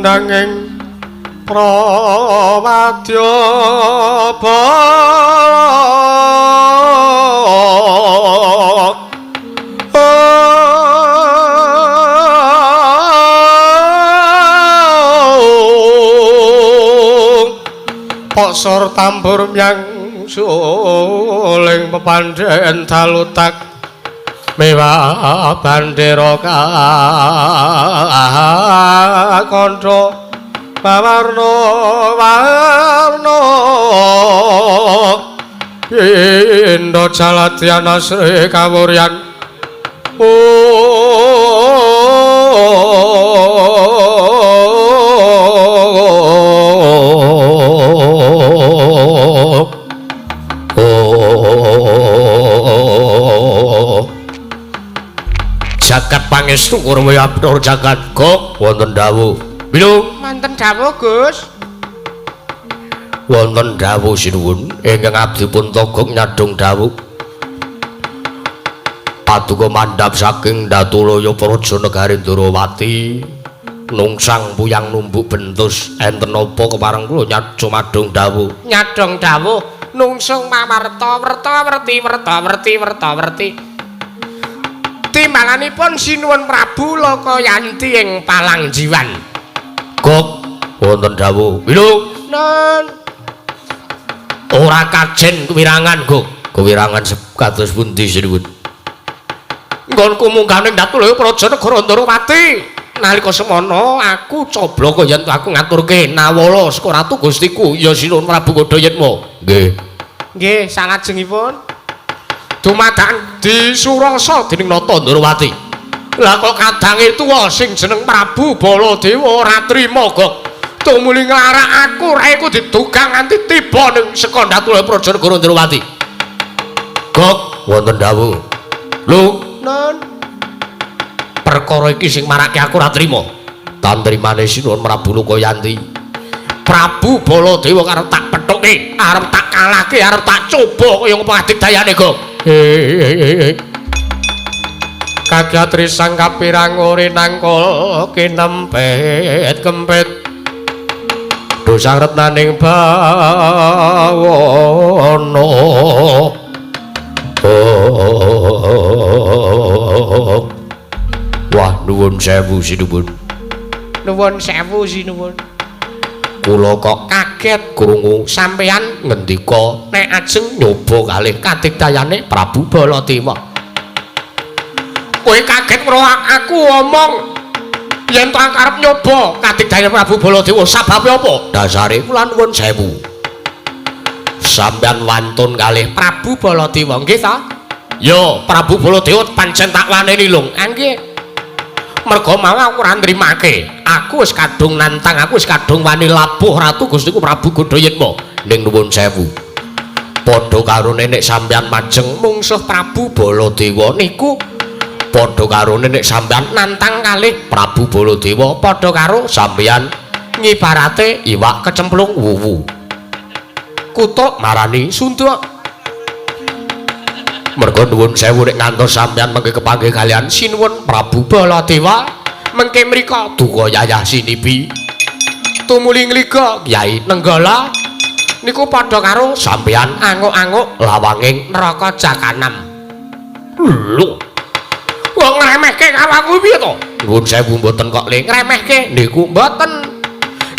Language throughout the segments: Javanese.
kondanging prawadya Posor tambur myang suling pepandhen dalutak mewah bandera kandha pawarna warna pindha jaladyan asri kawuryan. Jagat pangestu kurma abdur jagat kok wonten dawuh. Bilung wonten dawuh Gus. Wonten dawuh sinuwun ingkang abdi pun togok nyadhong dawuh. Paduka mandhap saking Datulaya Praja Negari Ndorowati nungsang puyang numbuk bentus enten napa kepareng kula nyacumadung dawuh. Nyadhong dawuh nungsung pawarta werta werti werta werti werta werti. Timbalanipun Sinuwun Prabu Lokayanti ing Palangjiwan. Gok wonten dawuh. Bilung nun ora kajen kewirangan gok. Kewirangan kados pundi sinuwun? Nggonku munggah ning Datulaya Praja Negara Ndorowati. Nalika semono aku coblok yen aku ngaturke nawala saka Ratu Gustiku ya Sinuwun Prabu Godhayitma. Nggih. Nggih, salajengipun dumadakan disurasa dening Nata Ndorowati. Lah kok kadange tuwa sing jeneng Prabu Baladewa ora trima gok. Tumuli nglarak aku raiku didugang nganti tiba ning saka Datulaya Praja Negara Ndorowati. Gok wonten dawuh. Lho, nun perkara iki sing marake aku ora trima. Tantrimane Sinuwun Prabu Lokayanti. Prabu Baladewa arep tak pethuke, arep tak kalahke, arep tak coba kaya ngapa adigdayane gok. Kagyatri sang kapirang ore nangkol kinempet kempet dosang retnaning bawana. Wah, nuwun sewu sinuwun. Nuwun sewu sinuwun. Kula kok kaget krungu sampeyan ngendika nek ajeng nyoba kalih kadigdayane Prabu Baladewa. Kowe kaget weruh aku omong yen to arep nyoba kadigdayane Prabu Baladewa sababe apa? Dasare kula nuwun sewu. Sampeyan wantun kalih Prabu Baladewa nggih ta? Ya, Prabu Baladewa pancen tak waneni lho. Nggih. Merga mau aku ora nrimake. Aku wis kadung nantang, aku wis kadung wani labuh Ratu Gustiku Prabu Godhayitma. Ning nuwun sewu. Padha karo nek sampeyan majeng mungsuh Prabu Baladewa niku padha karo nek sampeyan nantang kalih Prabu Baladewa padha karo sampeyan ngibarate iwak kecemplung wuwu. Kutuk marani sunduk. Merga nuwun sewu nek ngantos sampeyan mengke kepanggih kalian Sinuwun Prabu Baladewa mengke mriko duka yayah sinipi tumuli ngliga Kyai Nenggala niku padha karo sampeyan anguk-anguk lawanging neraka Jakanam. Lho, wong ngremehke karo aku piye to? Nuwun sewu mboten kok le ngremehke niku mboten.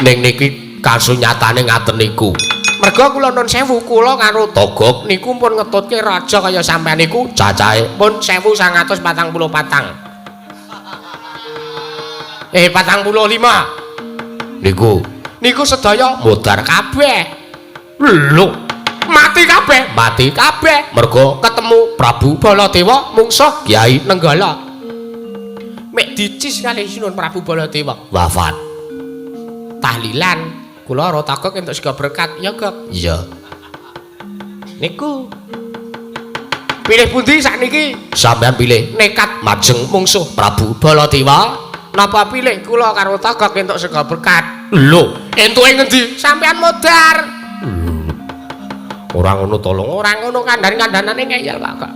Ning niki kasunyatane ngaten niku. Merga kula nun sewu kula karo Togok niku pun ngetutke raja kaya sampean niku cacahe pun 1944. 45. Niku niku sedaya modar kabeh. Lho, mati kabeh, mati kabeh. Merga ketemu Prabu Baladewa mungsuh Kyai Nenggala. Mek dicis kalih Sinuwun Prabu Baladewa wafat. Tahlilan kula ora takok entuk sega berkat ya, Gok. Iya. Niku pilih pundi sakniki? Sampeyan pilih nekat majeng mungsuh Prabu Baladewa napa pilih kula karo Togok entuk sega berkat? Lho, entuke ngendi? Sampeyan modar. Ora ngono to, Long. Ora ngono kandhane-kandhanane ngeyel Pak kok.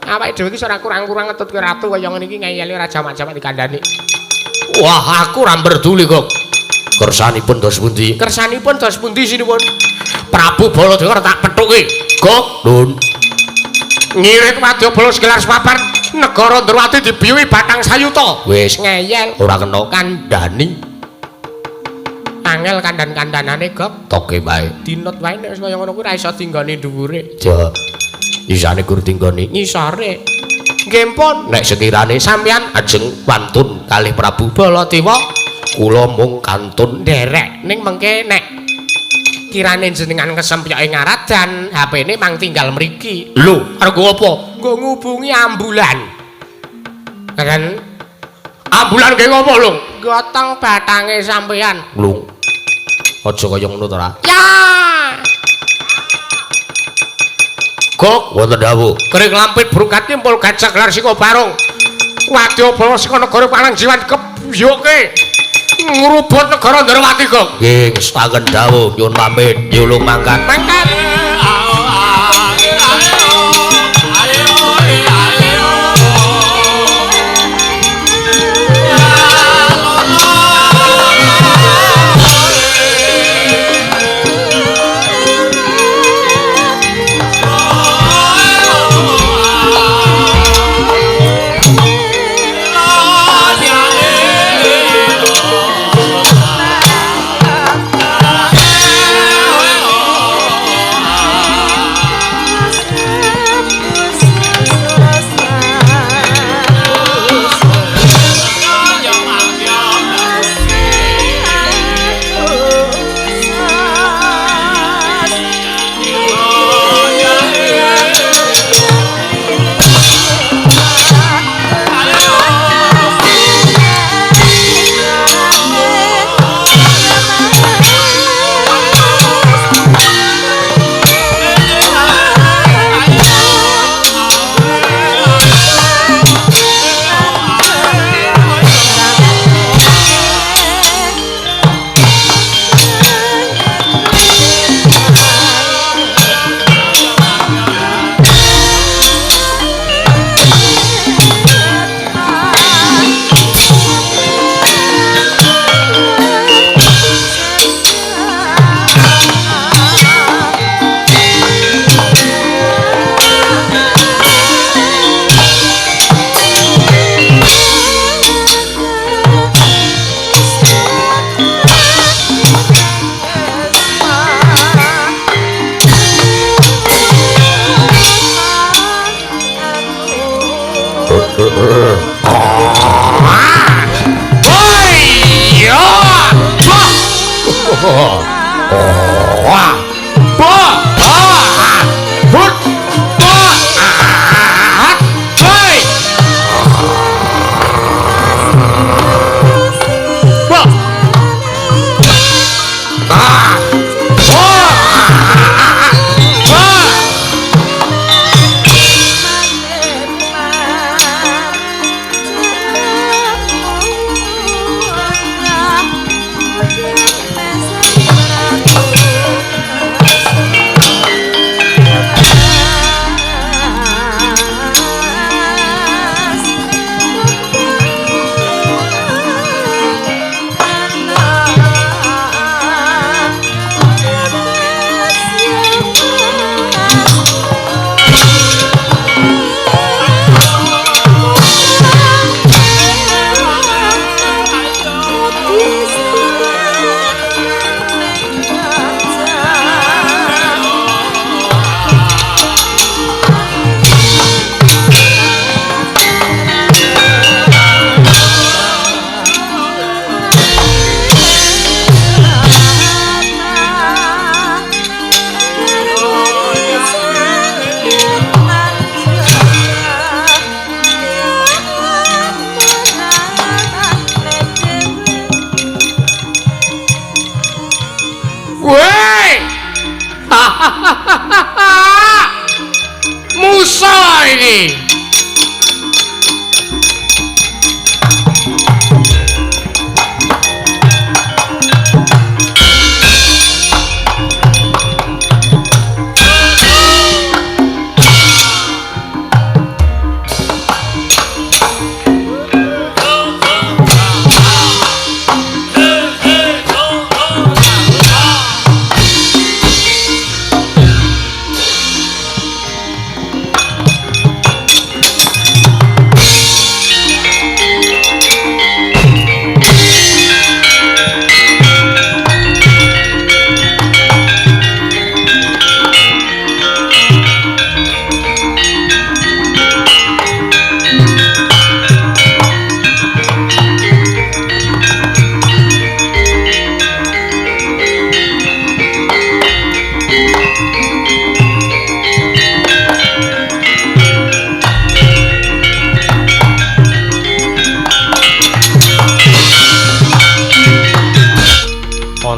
Awake dhewe iki ora kurang-kurang ngetutke ratu kaya ngene iki ngeyele ora jamak-jamak dikandhani. Wah, aku ora mberduli kok. Kersanipun dos pundi? Kersanipun dos pundi sinuwun? Prabu Baladewa tak pethuki. Gok, Nun. Ngirit wadyabala segelar sepapan negara Ndrawati dibiyuhi batang sayuta. Wis ngeyel, ora kena kandhani. Angel kandhan-kandhanane, Gok. Toke wae. Dinut wae nek wis kaya ngono kuwi ora iso dinggoni dhuwure. Ja. Isane gur dinggoni ngisore. Nggih pun. Nek sekirane sampeyan ajeng wantun kalih Prabu Baladewa, kula mung kantun nderek. Ning mengke nek kirane jenengan kesempyoke ngaradan, HP-ne mang tinggal mriki. Lho, arep nggo apa? Nggo ngubungi ambulan. Kan ambulan nggih ngopo lho? Gotong batange sampeyan. Lho. Aja kaya ngono to, Ra. Ya. Gok, wonten dawuh. Kering lampit brungkat kimpul gajah gelar sika barung. Wadyabala saka negara palang jiwan kebyuke. Ngrubut negara Ndrawati, Gok. Nggih, ngestaken dawuh nyuwun pamit, nyulung mangkat. Mangkat.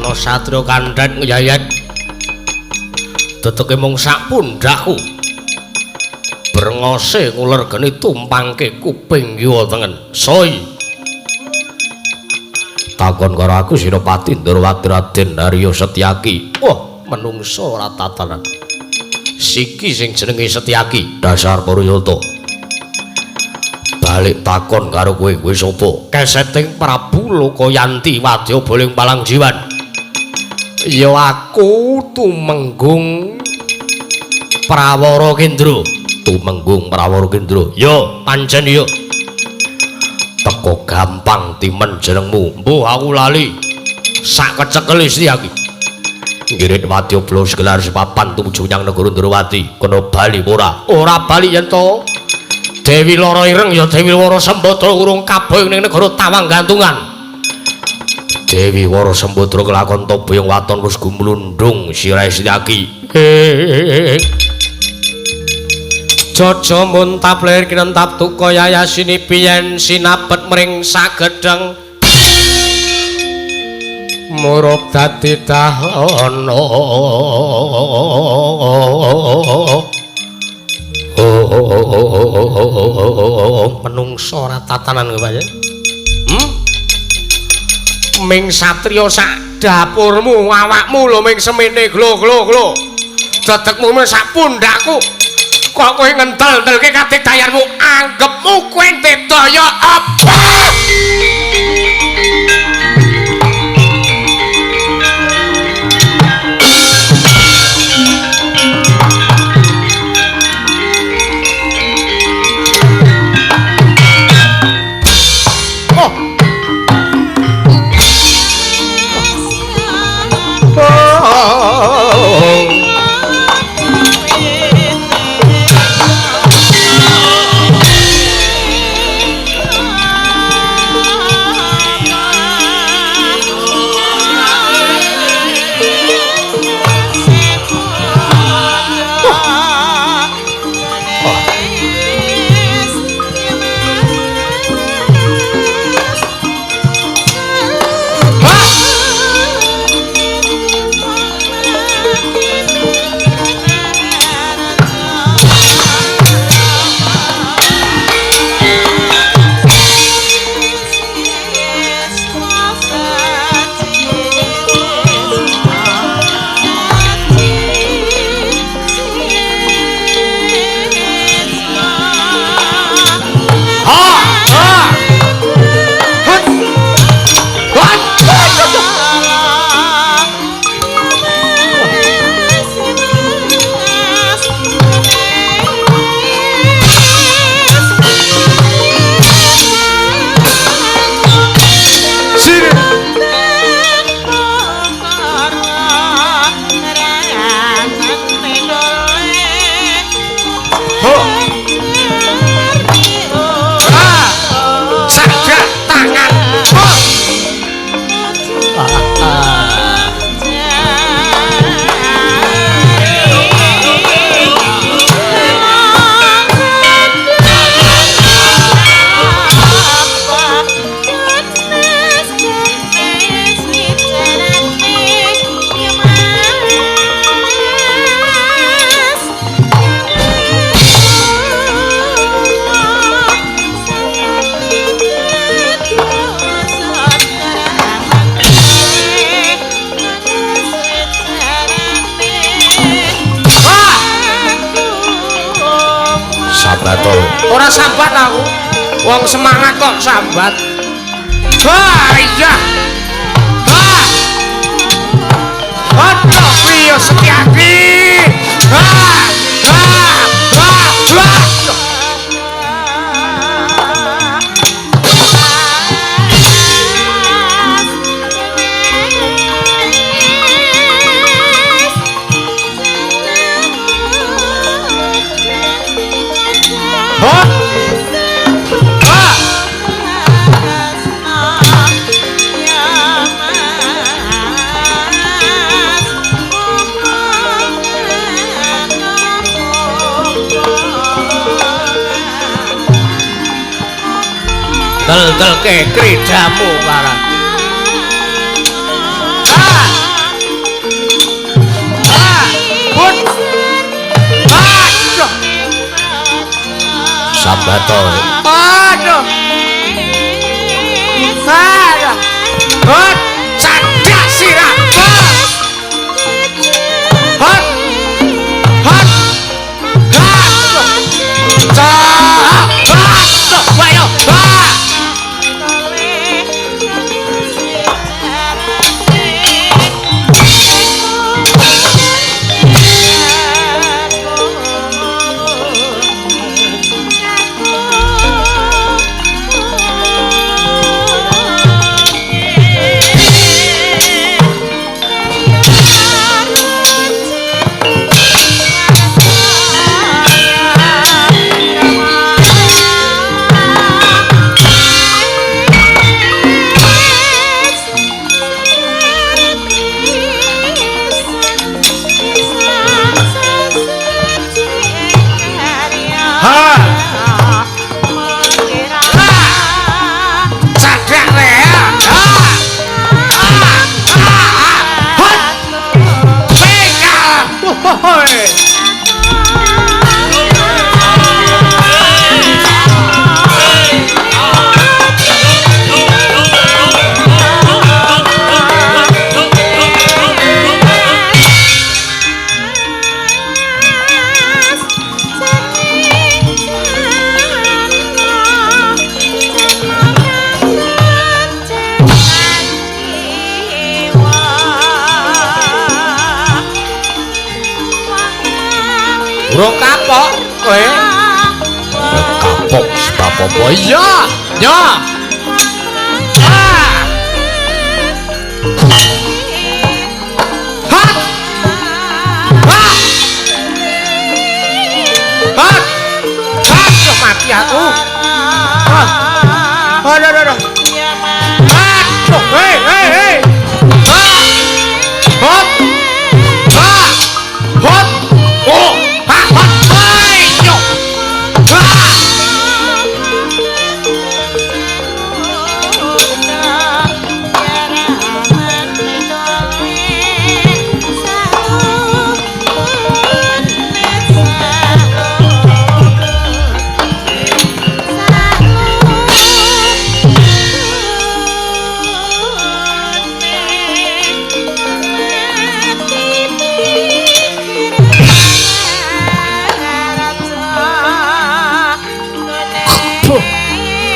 Ana satriya kandhet ngeyayet. Teteke mung sak pundhakku. Brengose nguler geni tumpangke kuping kiwa tengen. Soi. Takon karo aku Senopati Ndorowati Raden Haryo Setyaki. Wah, menungso ora tatanan. Siki sing jenenge Setyaki, dasar Puryata. Balik takon karo kowe, kowe sapa? Keseting Prabu Lokayanti wadya boling palang jiwan. Ya aku Tumenggung Prawara Kendra. Tumenggung Prawara Kendra. Ya, pancen ya. Teko gampang timen jenengmu. Mbuh aku lali. Sak kecekele Setyaki. Ngirit wadya blos gelar sepapan tumuju nyang negara Ndorowati. Kena bali ora? Ora bali yen to. Dewi Loro Ireng ya Dewi Wara Sembadra urung kaboyong ning negara Tawang Gantungan. Dewi Wara Sembadra kelakon toboyong waton wis gumlundung sirahe Setyaki. Jaja muntap lir kinentap tuka yayasini piyen sinabet mring sagedheng murup dadi dahana. Menungso ora tatanan kowe. Ming satriya sak dapurmu awakmu lho ming semene glo-glo-glo. Dedekmu mung sak pundhakku. Kok kowe ngentel-entelke kadigdayanmu, anggepmu kowe ndedaya apa? Ora sambat aku. Wong semangat kok sambat. Ha iya. Ha. Aduh piye Setyaki. Ha. Ha. Ha. Ha. Del-delke kridamu barang. Ah! Sambata. Aduh. Aduh. Hot, cadak sirah. Hot. Hot. Hot. Cak. Hot. Wayo. Hot. Urung kapok kowe. Kapok sebab apa? Iya, ya. Ah. Hat. Ha. Hat. Hat, mati aku. Ah. Aduh, aduh, aduh. Aduh, hei, hei, hei. Ha. Hot. Ha. Hot. Oh. Ha. Hot. Ayo. Ha.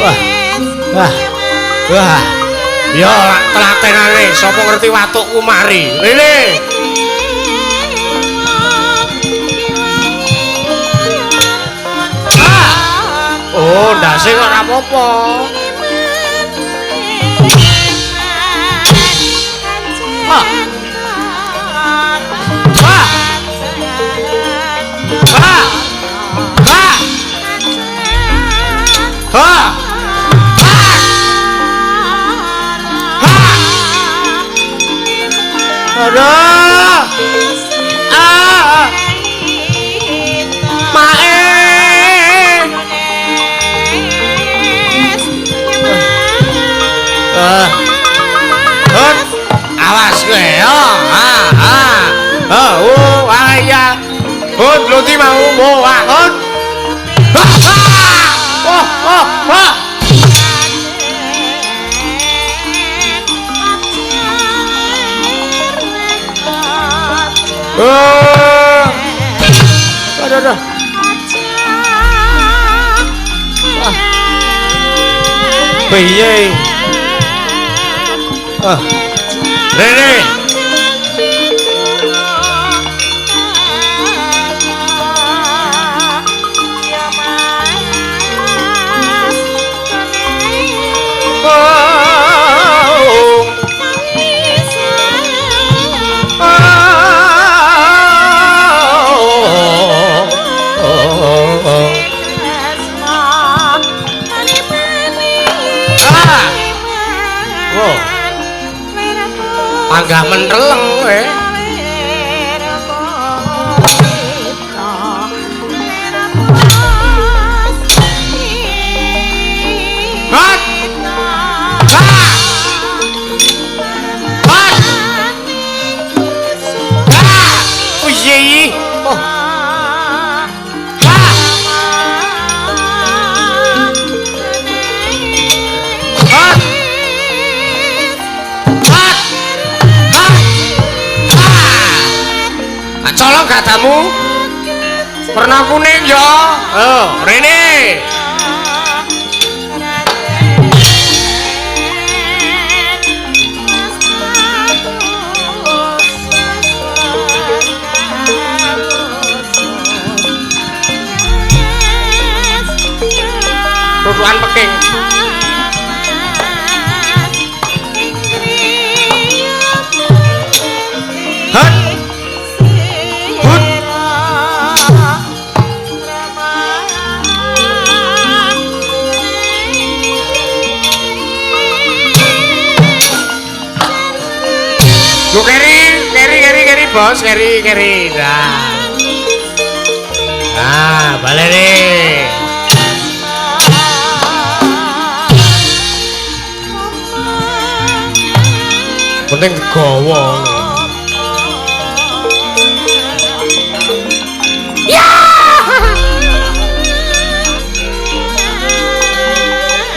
Wah. Wah. Wah. Ya telatenane sapa ngerti watukku mari. Rene. Ah. Oh, ndase kok ora apa-apa. Ah. Ah. Ah. Ah. Ah. Aduh. Ah. Mae. Ah. Hut. Awas kowe ya. Ah, ah. Ah, oh, ayah. Hut, lho mau mau ah, hut. Ah, ah. Oh, oh, oh. Oh. Aduh, aduh. Ah. Piye? Ah. Rene. Panggah menteleng kowe. Hat. Ha. Hat. Ha. Piye iki? Oh. Ha. Tak colong gadamu. Werna kuning ya. Oh, rene. Tutukan peking. Hut. Hut. Lu keri, keri, keri, keri, bos, keri, keri. Nah. Nah, baleni. Penting digawa. Ya!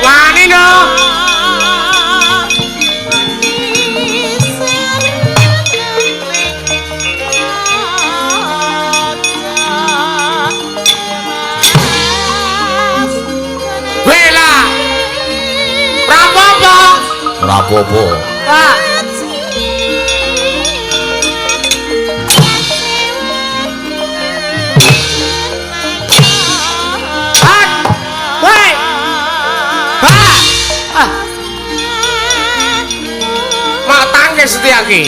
Wani no. Wela. Rapopo. Rapopo. Pak. Setiaki.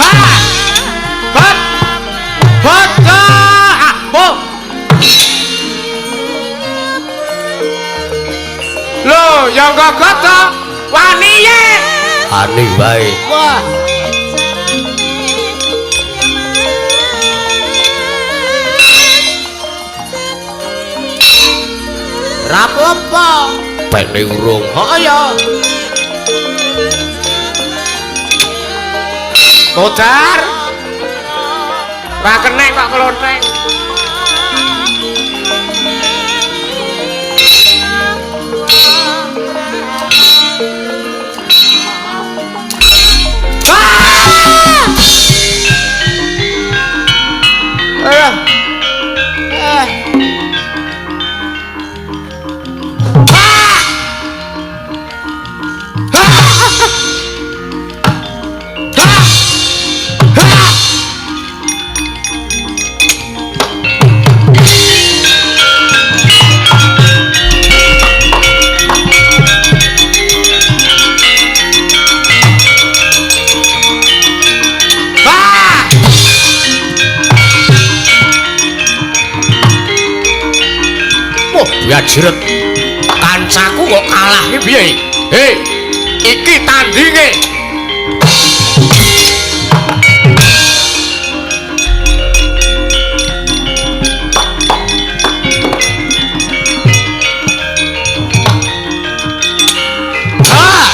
Ha! Hot! Hot! Ah! Bo! Lho, ya gogot to. Wani ye. Ani wae. Wah. Rapopo. Pene urung. Heeh ya. Modar. Ra kenek kok klothek. Ah! Jiret kancaku kok kalah iki piye? Hei, iki tandinge. Ah!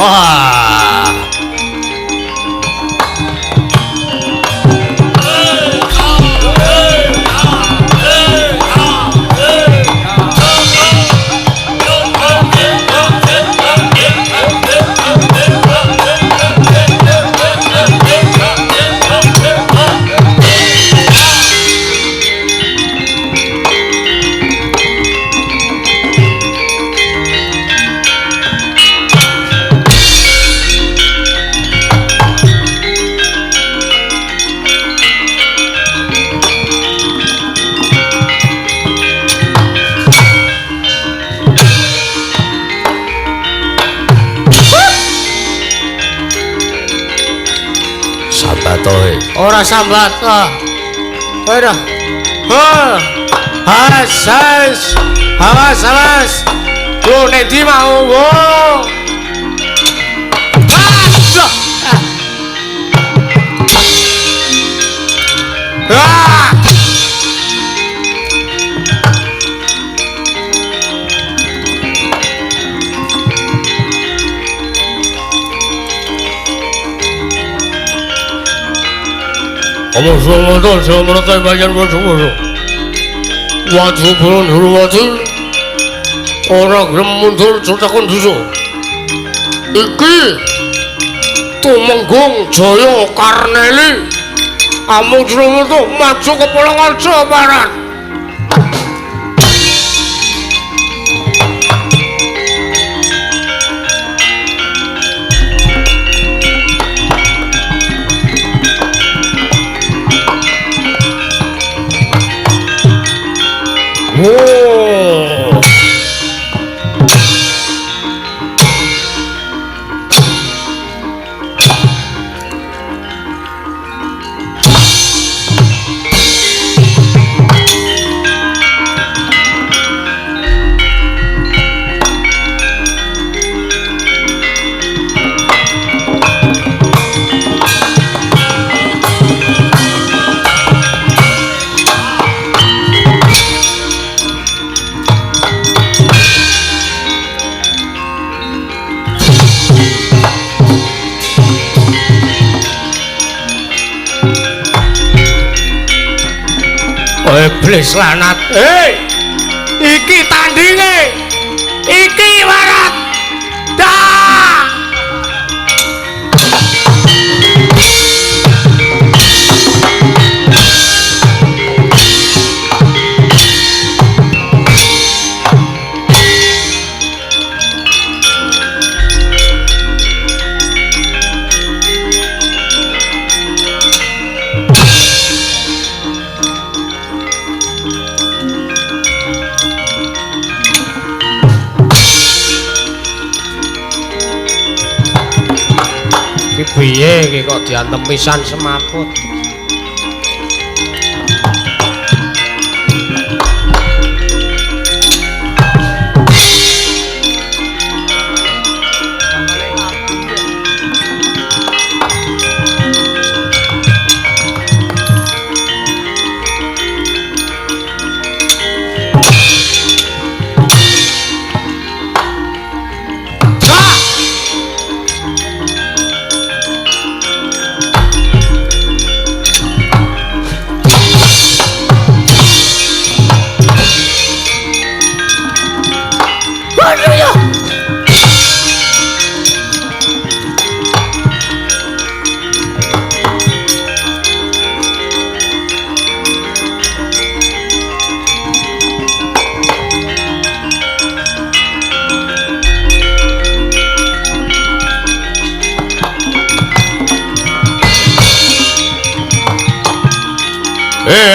Wah. Ora sambat ah. Ora. Ha. Has has. Awas awas. Lho nek ndi mau? Wo. Aduh. Ah. Amung Suramarta Jayamarta bayan padha-padha. Wadya Ndrawati ora gelem mundur tekan desa. Iki Tumenggung Jaya Karneli. Amung Suramarta maju ke Polongarjo Barat. Oh. Iblis lanat. Hei, iki tandinge. Iki warat. Dah. Piye iki kok diantem pisan semaput.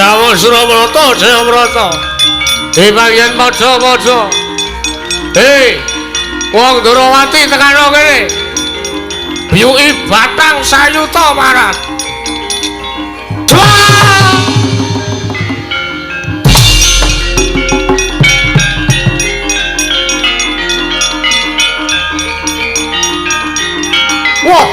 Awang Suramarta Jayamarta. Bagian padha-padha. Wong Ndrawati tekano kene. Biyuki batang sayuta marat. Wah.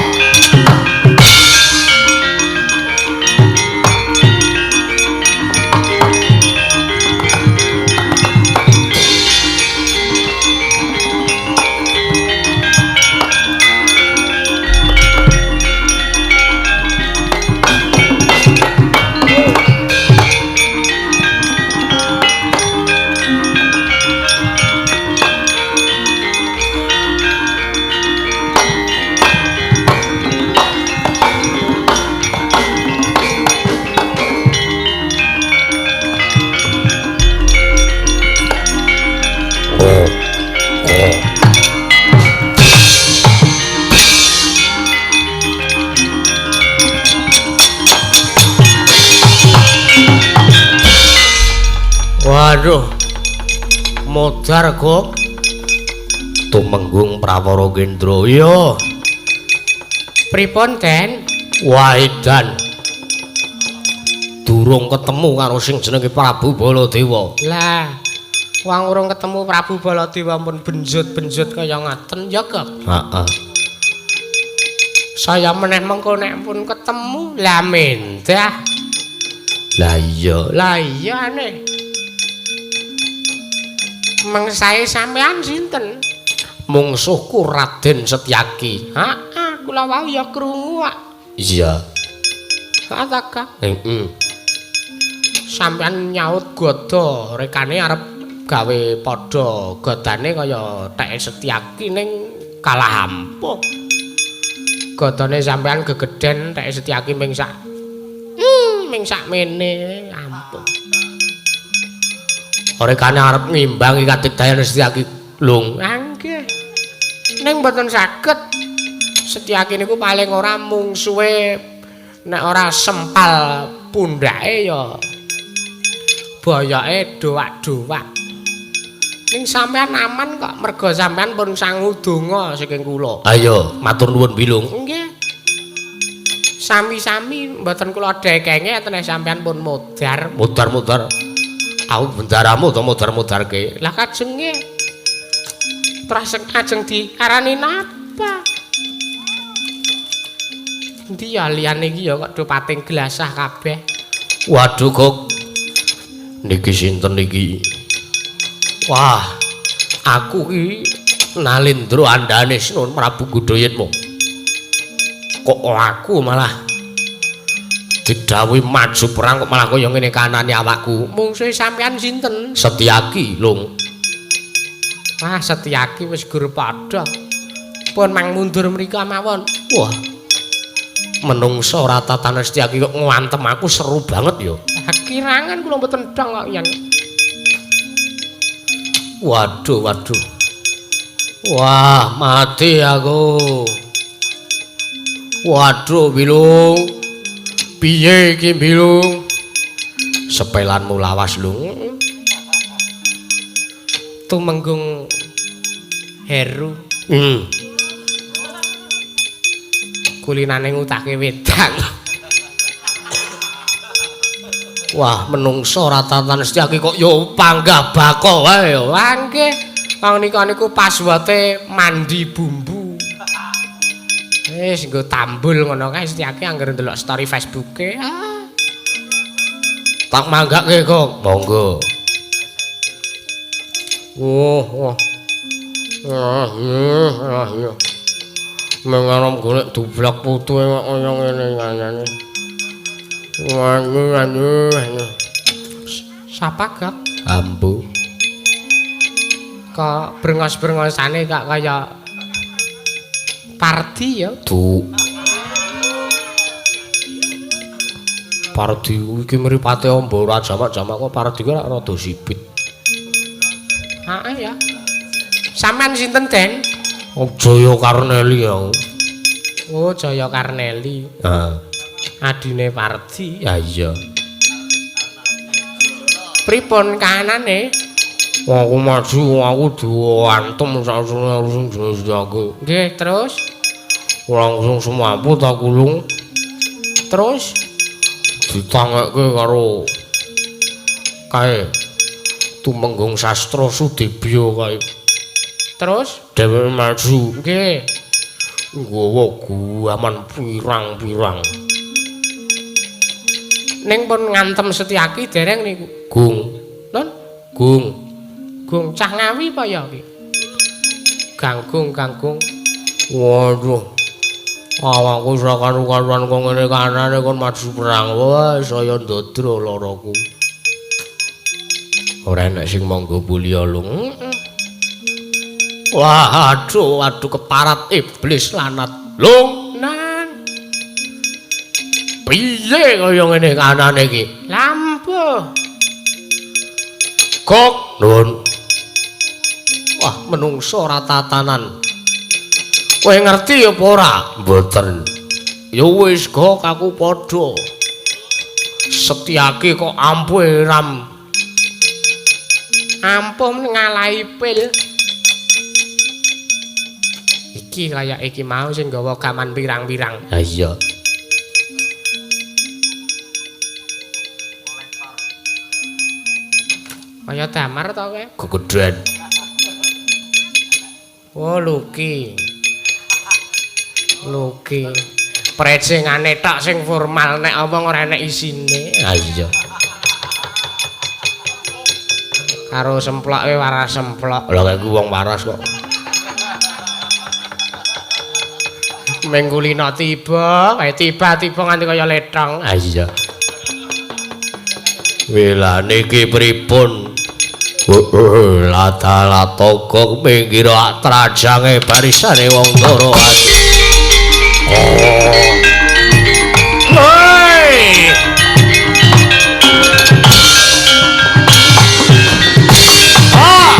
Waduh, modar kok. Tumenggung Prawara Gendra. Iya. Pripun, Den? Wah, edan. Durung ketemu karo sing jenenge Prabu Baladewa. Lah, wong urung ketemu Prabu Baladewa pun benjut-benjut kaya ngaten ya, Kok? Heeh. Saya meneh mengko nek pun ketemu, lah mendah. Lah iya, lah iya aneh. Mengsae sampean sinten? Mungsuhku Raden Setyaki. Heeh, kula wau ya krungu kok. Iya. Kata Heeh. Sampeyan nyaut goda rekane arep gawe padha godane kaya teke Setyaki ning kalah ampuh. Godane sampeyan gegeden teke Setyaki ming sak ming sakmene ampuh. Rekane arep ngimbangi kadigdayan Setyaki lung. Nggih. Ning mboten saged. Setyaki niku paling ora mungsuhe nek ora sempal pundhake ya boyoke dowak-dowak. Ning sampean aman kok merga sampean pun sangu donga saking kula. Ayo, matur nuwun Bilung. Nggih. Sami-sami mboten kula dekenge nek sampean pun modar. Modar-modar. Aku bendaramu to modar-modarke. Lah kajenge terus ajeng diarani napa? Endi ya liyane iki ya kok do pating glasah kabeh. Waduh kok. Niki sinten niki? Wah, aku iki Nalindra andane Sinun Prabu Gudayatma. Kok aku malah didhawuhi maju perang kok malah kaya ngene kanane awakku. Mungsuhe sampean sinten? Setyaki, Lung. Wah, Setyaki wis gur padha. Pun mang mundur mriko mawon. Wah. Menungso ora tatane Setyaki kok ngantem aku seru banget ya. Kirangan kula mboten dong kok yen. Waduh, waduh. Wah, mati aku. Waduh, Bilung. Piye iki, Bilung? Sepelanmu lawas, Lung. Tumenggung Heru. Kulinane ngutake wedang. Wah, menungso ora tatan Setyaki kok ya panggah bako wae ya. Lah nggih, wong nika niku paswate mandi bumbu. Wis nggo tambul ngono kae Setyaki anggere ndelok story Facebooke. Ah. Tak manggake kok. Monggo. Oh, wah. Ah, iya. Mengarep golek dublak putu kok kaya ngene ngene. Waduh, waduh. Sapa, Gak? Ambu. Kok brengos-brengosane kok kaya Pardi ya? Du. Pardi iki mripate amba ora jamak-jamak kok Pardi ku ora rada sipit. Heeh ya. Sampeyan sinten, Den? Oh, Jaya Karneli ya. Oh, Jaya Karneli. Heeh. Adine Pardi. Ya iya. Pripun kahanane? Aku maju, aku diantem saksune sing Setyaki. Nggih, terus langsung semaput aku lung. Terus ditangekke karo kae Tumenggung Sastra Sudibya kae. Terus dheweke maju. Nggih. Nggawa guaman pirang-pirang. Ning pun ngantem Setyaki dereng niku. Gung. Nun? Gung. Gung cah Ngawi apa ya iki? Ganggung, ganggung. Waduh. Awakku ora karu-karuan kok ngene kanane kon maju perang. Wah, saya ndodro laraku. Ora enek sing monggo bulya lung. Wah, aduh, aduh keparat iblis lanat. Lung, nang. Piye kaya ngene kanane iki? Lampu. Kok nuwun. Wah, menungso ora tatanan. Kowe ngerti apa ora? Mboten. Ya wis, Gok, aku padha. Setyaki kok ampuh ram. Ampuh ngalahi pil. Iki kaya iki mau sing nggawa gaman pirang-pirang. Ha iya. Kaya damar to kowe? Gegedhen. Oh, Luki. Luki. Precengane tok sing formal nek omong ora enek isine. Ha iya. Karo semploke waras semplok. Lah kowe wong waras kok. Mengkulina tiba, kae tiba-tiba nganti kaya letong. Ah iya. Welane iki pripun? Lata-lataka pinggir trajange barisane wong Ndorowati. Oh. Hoi. Ah.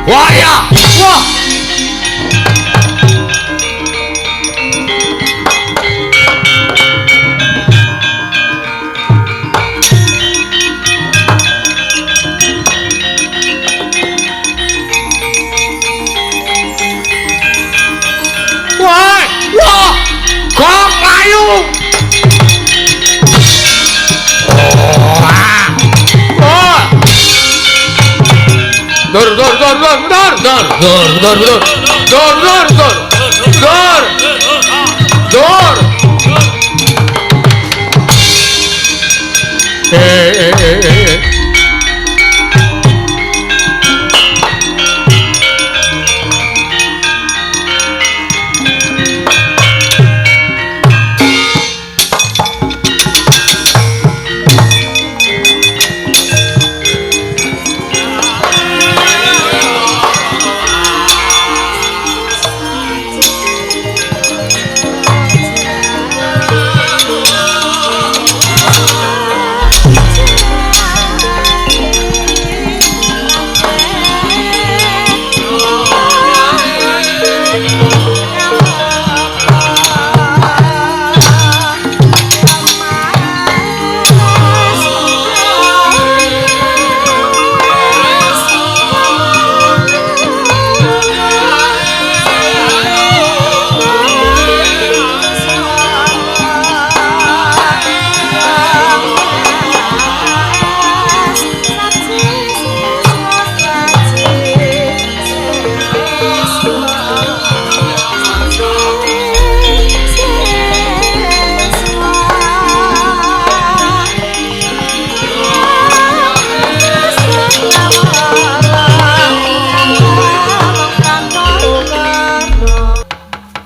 Wah ya, wah. Wah, wah. Gong mlayu. Wah. Wah. Dur dur dur dur dur dur dur dur dur dur dur dur dur dur. Eh.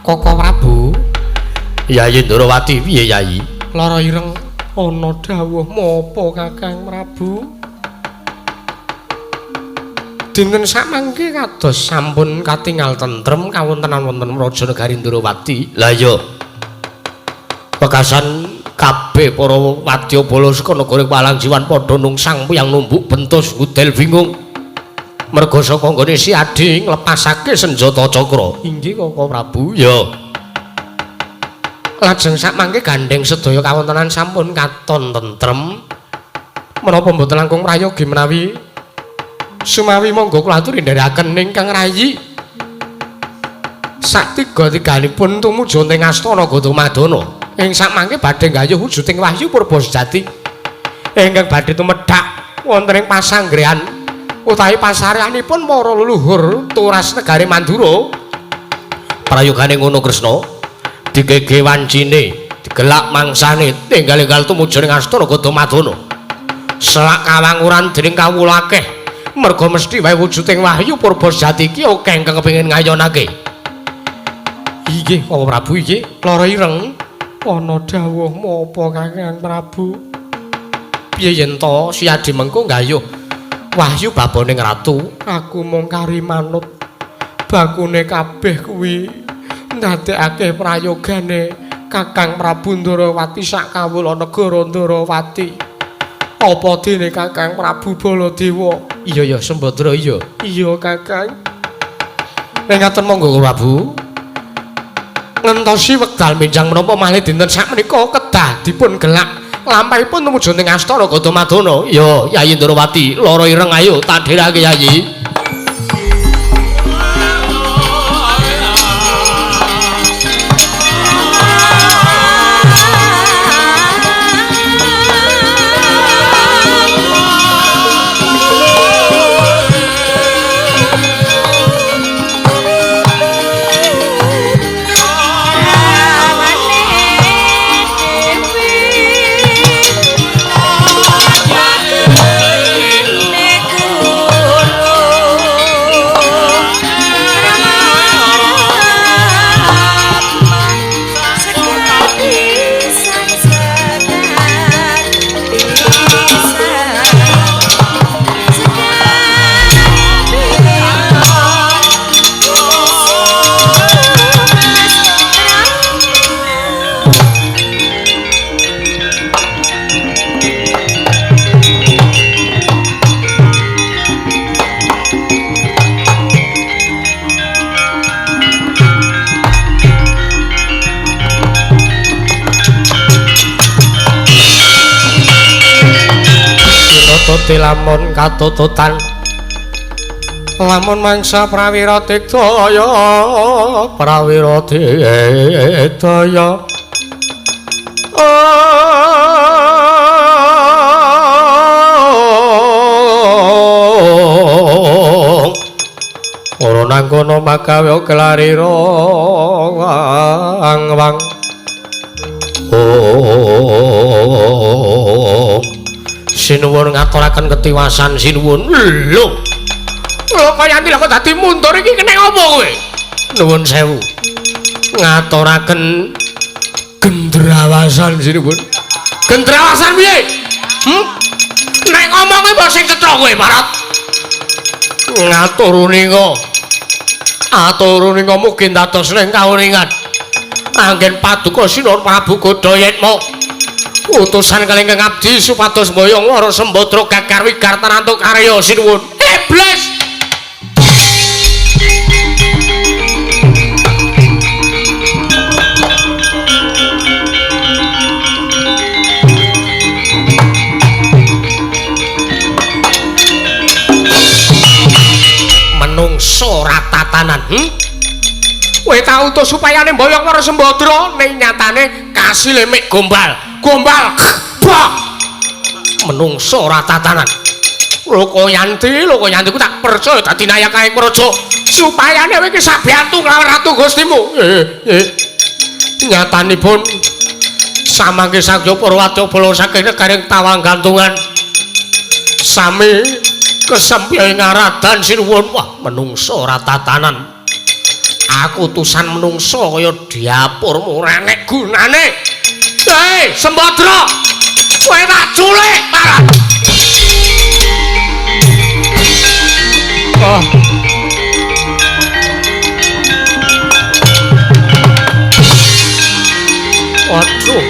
Koko Prabu. Yayi Ndorowati piye Yayi? Lara ireng ana dawuh mopo Kakang Prabu? Dinten samangke kados sampun katingal tentrem kawontenan wonten Praja Negari Ndorowati. Lah iya. Pekasan kabeh para wadyabala saka negara Palang Jiwan padha nungsang piyang numbuk bentus gudel bingung. Merga saka nggone si Adi nglepasake senjata cakra. Inggih Koko Prabu. Ya. Lajeng samangke gandheng sedaya kawontenan sampun katon tentrem. Menapa mboten langkung prayogi menawi sumawi monggo kula aturi ndherekaken ingkang rayi. Satiga-tiganipun tumuju ing astana Gadamadana. Ing samangke badhe nggayuh wujuding wahyu purba sejati ingkang badhe tumedhak wonten ing pasanggrean utawi pasareanipun para leluhur turas negari Mandura. Prayogane ngono Kresna, digege wancine, digelak mangsane, tinggal-enggal tumuju ing astana Gadamadana. Selak kawanguran dening kawula akeh, merga mesti wae wujuding wahyu purba sejati iki akeh ingkang kepengin ngayonake. Inggih, Koko Prabu iki lara ireng ana dawuh menapa Kakang Prabu? Piye yen to si Adi mengko nggayuh wahyu baboning ratu? Aku mung kari manut bakune kabeh kuwi ndadekake prayogane Kakang Prabu Ndorowati sak kawula negara Ndorowati. Apa dene Kakang Prabu Baladewa? Iya ya Sembadra iya. Iya Kakang. Nek ngaten monggo Prabu. Ngentosi wekdal benjang menapa malih dinten sakmenika kedah dipun gelak lampahipun tumuju ing astana Gadamadana. Ya Yayi Ndorowati, lara ireng ayo tak dherake Yayi. Prawirate lamun katututan lamun mangsa prawira digdaya prawira digdaya. Ora nang kono magawe kelarira wang wang. Sinuwun ngaturaken ketiwasan sinuwun. Lho. Lho kaya kok dadi mundur iki kena apa kowe? Nuwun sewu. Ngaturaken gendrawasan sinuwun. Gendrawasan piye? Nek ngomong kuwi mbok sing cetha kowe, Marat. Ngaturuninga. Aturuninga mugi dados ing kauningan. Anggen paduka Sinuwun Prabu Godhayitma. Utusan kalih ingkang abdi supados mboyong Wara Sembadra gagar wigartanantuk karya sinuwun. Iblis. Menungso ratatanan. Kowe tak utus supayane mboyong Wara Sembadra ning nyatane kasile mek gombal. Gombal. Bok. Menungso ratatanan. Lokoyanti, Lokoyanti ku tak percaya dadi nayakaing praja supayane kowe iki sabiyantu nglawan ratu Gustimu. Nyatanipun samangke sagya para wadyabala saking negaring tawang gantungan sami kesempyah ing aradan sinuwun. Wah, menungso ratatanan. Aku utusan menungso kaya dapurmu ora nek gunane. Hei, Sembadra. Kowe tak culik, Marat. Oh. Waduh.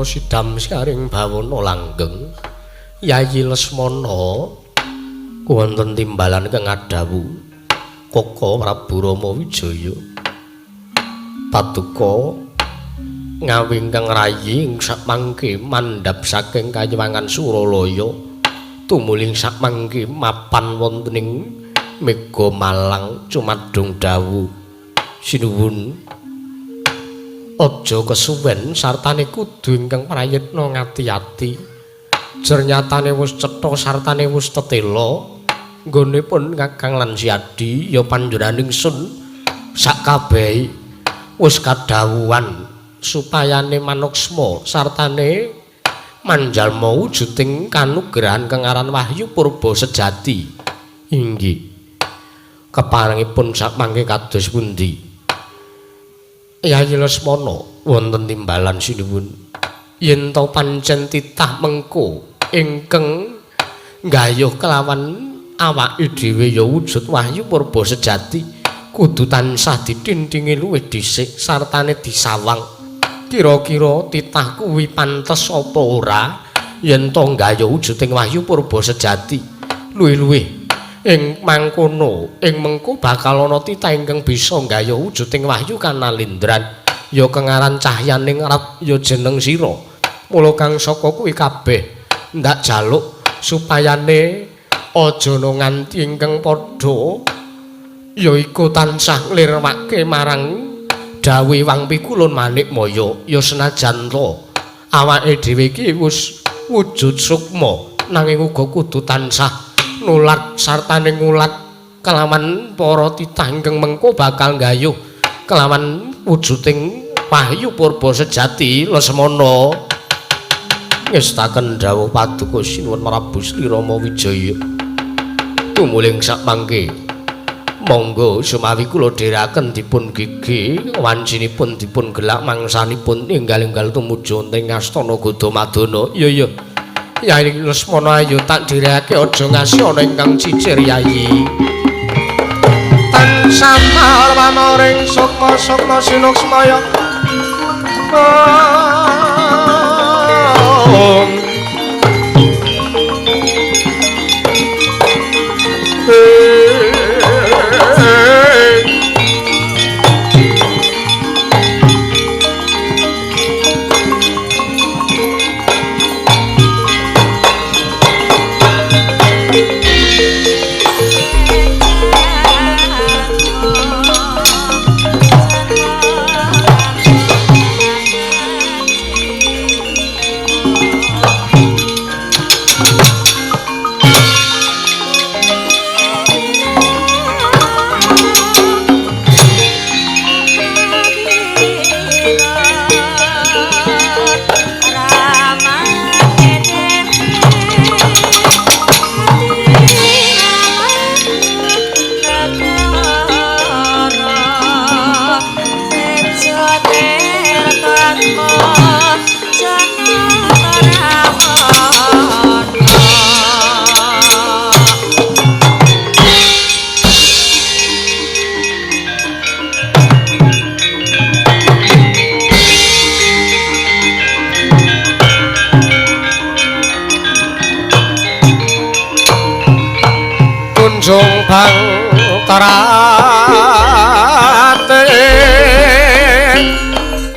Sidam sekaring bawana langgeng. Yayi Lesmana wonten timbalan kang adawu Koko Prabu Rama Wijaya. Paduka ngawi ingkang rayi ing sakmangke mandhap saking kayiwangan Suralaya tumuli ing sakmangke mapan wonten ing Mega Malang cumadung dawuh sinuwun aja kesuwen sartane kudu ingkang prayitna ngati-ati. Jernyatane wis cetha sartane wis tetela nggone pun Kakang lan Siadi ya panjenengan ingsun sakabehi wis kadhawuhan supayane manuksma sartane manjalma wujuding kanugrahan kang aran Wahyu Purba Sejati. Inggih. Keparengipun sakmangke kados pundi? Yayi Lesmana wonten timbalan sinuwun yen to pancen titah mengko ingkang nggayuh kelawan awake dhewe ya wujud Wahyu Purba Sejati kudu tansah dithintingi luwih dhisik sartane disawang. Kira-kira titah kuwi pantes apa ora yen to nggayuh wujuding Wahyu Purba Sejati? Luwih-luwih ing mangkono ing mengko bakal ana titah ingkang bisa nggayuh wujuding wahyu kanalindran ya kengaran cahyaning rat ya jeneng sira. Mula kang saka kuwi kabeh ndak jaluk supayane aja nganti ingkang padha yaiku tansah nglirwake marang dawuh Wang Pikulun Manikmaya ya senajan to awake dhewe iki wis wujud sukma nanging uga kudu tansah nulat sartane ngulat kelawan para titah ingkang mengko bakal nggayuh kelawan wujuding Wahyu Purba Sejati. Lesmana ngestaken dawuh paduka sinuwun Prabu Sri Rama Wijaya tumuling sakmangke monggo sumawi kula dherekaken dipun gigi wancinipun dipun gelak mangsanipun enggal-enggal tumuju wonten ing astana Gadamadana. Iya iya Yayi Lesmana ayo tak dherekake aja ngasi ana ingkang cicir Yayi. Tansah marwanaring sukma-sukma sinuksmaya. Kunjung bang